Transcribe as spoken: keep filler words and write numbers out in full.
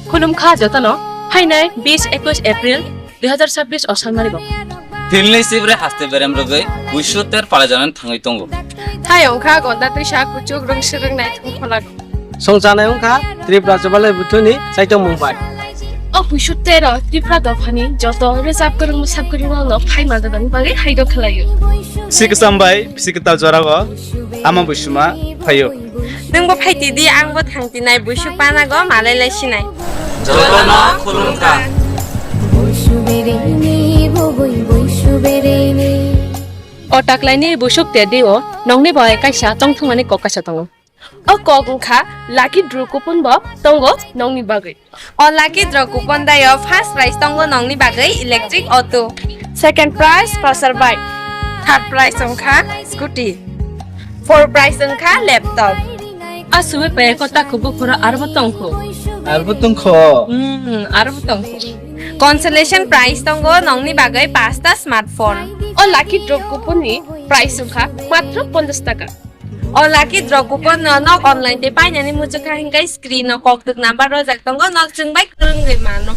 Khulumkha jotono, phainai bis ekush April dui hazar chabbish o salmani bo. Philni sibre haste berem rwgwi buishuter palajanan thangwi tongo. Hai wngkha gonda twisa kuchuk rwngsirwk naithok kholago. Songchanai wngkha Tripura Chubalai Buthuni chaitokmung bai. O buisutero Tripura dophani joto rwchap kwrwng mwsap kwrwng rokno phai manjaknani bagwi hairo khlaio. Sikisam bai sikita jorago ama buisuma phaio. Nwngbo phaitidi, angbo thangtinai, buisu panago malai lai sinai. Jotono khulumkha. O taklaini busuk tedi o nongni bai kaisa tongthokmani kok kaisa tongo. O kok wngkha lucky draw coupon bo tongo nongni bagwi. O lucky draw coupon dayo first prize tongo nongni bagwi electric auto. Second prize pasar bike. Third prize wngkha scooty. Fourth prize wngkha laptop. A suwe payako takhubo khoro arbo tongkho. Arbo tongkho. Hmm, arbo tongkho. Consolation prize tongo nongni bagwi pasta smartphone. O lucky draw coupon ni price wngkha matro ponchash taka. O lucky draw coupon no nok online tei painani muchukha hinkai screen o koktuk number rojak tongo, nok chwng bai kwrwngwi mano.